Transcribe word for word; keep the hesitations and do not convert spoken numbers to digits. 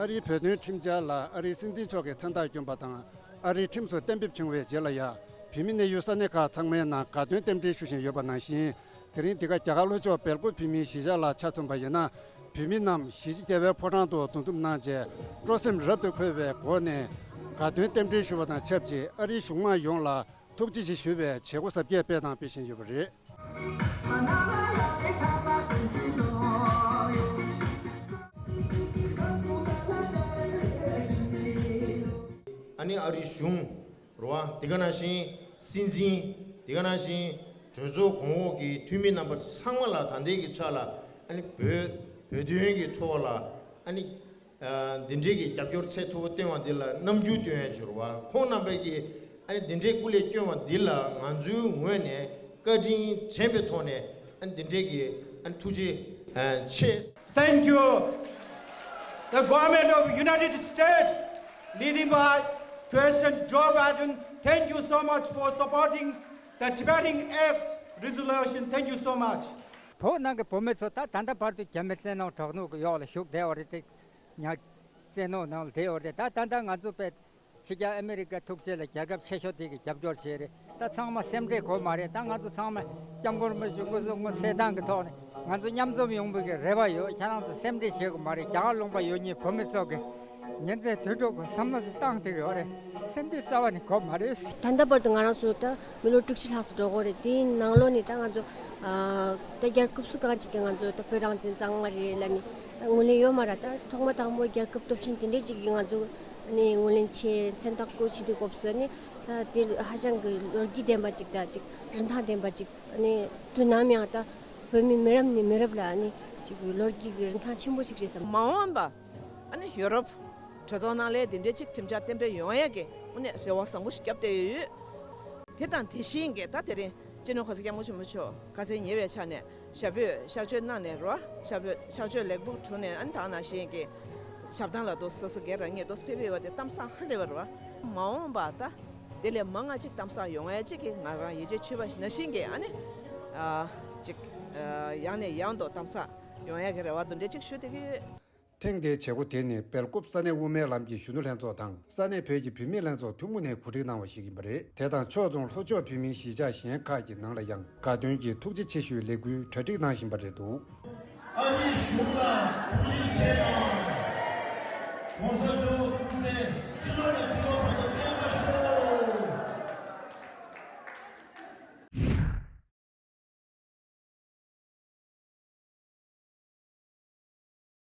ཨ་རིའི་བོད་དོན་ཁྲིམས་འཆར་ལ་ཨ་རིའི་སྲིད་འཛིན་མཆོག་གིས་མཚན་རྟགས་བསྐྱོན་པ་དང་། ཨ་རིའི་ཁྲིམས་སུ་གཏན་འབེབས་བྱུང་བའི་རྗེས་ལ་ཡང་བོད་མི་གནས་ཡུལ་ས་གནས་ཁག་ཚང་མའི་ནང་དགའ་སྟོན་རྟེན་འབྲེལ་ཞུ་བཞིན་ཡོད་པ་ནང་བཞིན། དེ་རིང་འདི་ག་རྒྱ་གར་ལྷོ་ཕྱོགས་སྦེལ་ཀོབ་བོད་མིའི་གཞིས་ཆགས་ལ་ཆ་མཚོན་པ་ཡིན་ན། བོད་མི་རྣམས་གཞིས་བྱེས་རྒྱལ་བའི་ཕོ་བྲང་དུ་འདུ་འཛོམས་གནང་རྗེས། སྤྲོ་སེམས་རབ་ཏུ་འཁོལ་བའི་སྒོ་ནས་དགའ་སྟོན་རྟེན་འབྲེལ་ཞུ་བ་དང་ཆབས་ཅིག་ཨ་རིའི་གཞུང་མང་ཡོངས་ལ་ཐུགས་རྗེ་ཆེ་ཞུ་བའི་བྱེད་སྒོ་གཟབ་རྒྱས་སྤེལ་དང་སྤེལ་བཞིན་ཡོད་པ་རེད། ཨ་ནི་ཨ་རིའི་གཞུང་རེད་བ། དེ་ག་ནང་བཞིན་སྲིད་འཛིན། དེ་ག་ནང་བཞིན་གྲོས་ཚོགས་གོང་འོག་གི་འཐུས་མི་རྣམ་པ་ཚང་མ་ལ་ད་ལྟའི་གི་ཆ་ལ་ཨ་ནི་བོད་བོད་དོན་གྱི་ཐོག་ལ་ཨ་ནི་ཨ་འདི་འདྲའི་གི་རྒྱབ་སྐྱོར་ཚད་མཐོ་པོ་བསྟན་པ་འདི་ལ་རྣམ་འགྱུར་སྟོན་ཡ་བྱུང་རེད་བ། ཁོང་རྣམ་པས་ཀྱི་ཨ་ནི་འདི་འདྲའི་སྐུ་ལས་བསྐྱོན་པ་འདི་ལ་ང་ཚོའི་ངོས་ནས་བཀའ་དྲིན་དྲན་པའི་ཐོག་ནས་ཨ་ནི་འདི་འདྲའི་གི་ཨ་ནི་ཐུགས་རྗེ་ཨ་ཆེ། Thank you, the government of United States, leading by President Joe Biden. Thank you so much for supporting the Tibetan Act resolution. Thank you so much. བོད་ནང་གི་བོད་མི་ཚོ་ད་ད་ལྟ་བར་དུ་རྒྱ་མི་བཙན་གནོན་དྲག་གནོན་གི་འོག་ལ་བཞུགས་བསྡད་པ་རེད་དེ། ཉག་བཙན་གནོན་ནང་ལ་བསྡད་པ་རེད། ད་ད་ལྟ་ང་ཚོ་དཔེ་ཕྱི་རྒྱལ་ཨ་མི་རི་ཀ་ཐུག་ཆེ་ལ་རྒྱལ་ཁབ་ཆེ་ཤོས་དེ་གི་རྒྱབ་སྐྱོར་བྱས་རེད། ད་ཚང་མ་སེམས་ཁྲལ་དགོས་མ་རེད། ད་ང་ཚོ་ཚང་མ་སྐྱབས་མགོན་རིན་པོ་ཆེ་སྐུ་གཟུགས་ངོ་གསལ་སྟངས་ཀྱི་ཐོག་ནས་ང་ཚོ་མཉམ་འཛོམས་ཡོང་བའི་གི་རེ་བ་ཡོད། ཁྱེད་རང་ཚོ་སེམས་ཁྲལ་བྱེད་དགོས་མ་རེད། རྒྱ་གར་ལུང་པ་ཡོད་མཁན་བོད་མི་ཚོ་གི་ཉིན་མཚན་དུས་དྲུག་གི་བསམ་བློ་ཞིག་བཏང་བསྡད་ཡོད་རེད། སེམས་ཁྲལ་རྩ་བ་ནས་དགོས་མ་རེད། ད་ལྟ་བར་དུ་ང་རང་ཚོ་ད་མི་ལོ་དྲུག་ཅུ་ལྷག་ཙམ་འགྲོ་གི་རེད། དེའི་ནང་ལོགས་ནས་ད་ང་ཚོ་ཨ་ད་རྒྱལ་ཁབ་སུ་གང་ཅིག་གི་ང་ཚོ་ད་བོད་རང་བཙན་གཙང་མ་རེད་ལབ་ནས་ད་ངོས་ལེན་ཡོད་མ་རེད། ད་ཐོག་མ་དང་པོ་རྒྱལ་ཁབ་སྟོབས་ཆེན་དེ་འདྲས་ཅིག་གིས་ང་ཚོ་ནས་ངོས་ལེན་བྱས་མཚན་རྟགས་བཀོད་བྱེད་དུས་སྐབས་སུ་ནས་ད་དེ་ཧ་ཅང་གི་ལོ་རྒྱུས་ལྡན་པ་ཅིག་དང་ཅིག་རིན་ཐང་ལྡན་པ་ཅིག་ནས་དུས་ནམ་ཡང་ད་བོད་མི་མི་རབས་ནས་མི་རབས་ལ་ནས་ཅིག་ལོ་རྒྱུས་ཀྱི་རིན་ཐང་ཆེན་པོ་ཅིག་རེད་བསམ། མ་འོངས་པ་ཨ་ནི་ཡོ་རོབ་གྲོས་ཚོགས་ནང་ལ་དེ་འདྲའི་ཅིག་ཁྲིམས་འཆར་གཏན་འབེབས་ཡོང་ཡ་གི་དངོས་གནས་རེ་བ་བཟང་པོ་ཞིག་བརྒྱབ་བསྡད་ཡོད། དེ་དང་དེ་བཞིན་གྱི་ད་དེ་རིང་སྤྱི་ནོར་གོང་ས་སྐྱབས་མགོན་ཆེན་པོ་མཆོག་ཁ་སང་ཉེ་བའི་ཆ་ནས་ཞབས་པུས་གཤགས་བཅོས་གནང་ནས་རོ། ཞབས་པུས་གཤགས་བཅོས་ལེགས་པོ་གྲུབ་ནས་ཨ་ནི་ད་ནང་བཞིན་གྱི་ཞབས་ཐང་ལ་དུ་སོ་སོ་སྒེར་རང་ཉིད་དུ་ཕེབས་ཕེབས་པ་དེ་གཏམ་བཟང་ཧ་ལས་པ་རོ། མ་འོངས་པ་ད་དེ་ལས་མང་ང་ཅིག་གཏམ་བཟང་ཡོང་ཡ་ཅིག་གི་ང་རང་ཡིད་ཆེས་ཆོད་པ་ནང་བཞིན་གྱི་ཨ་ནི་ཨ་ཅིག་ཨ་ཡང་ནས་ཡང་དུ་གཏམ་བཟང་ཡོང་ཡ་གི་རེ་བ་དུ་འདྲ་ཅིག་ཞུ་བསྡད་ཀྱི་ཡོད། ཐེངས་འདིའི་བྱེད་སྒོ་དེ་ནི་སྦེལ་ཀོབ་ས་གནས་དབུ་མའི་ལམ་གྱི་གཞོན་ནུ་ལྷན་ཚོགས་དང་ས་གནས་བོད་ཀྱི་བུད་མེད་ལྷན་ཚོགས་ཐུན་མོང་ནས་གོ་སྒྲིག་གནང་བ་ཞིག་ཡིན་པ་རེད། དེ་དང་ཕྱོགས་མཚུངས་ལྷོ་ཕྱོགས་བོད་མིའི་གཞིས་ཆགས་གཞན་ཁག་གི་ནང་ལ་ཡང་དགའ་སྟོན་གྱི་ཐུགས་རྗེ་ཆེ་ཞུའི་ལས་འགུལ་གྲ་སྒྲིག་གནང་བཞིན་པ་རེད་འདུག་ཨ་རིའི་གཞུང་ལ་ཐུགས་རྗེ་ཆེ་གནང་། གོང་ས་མཆོག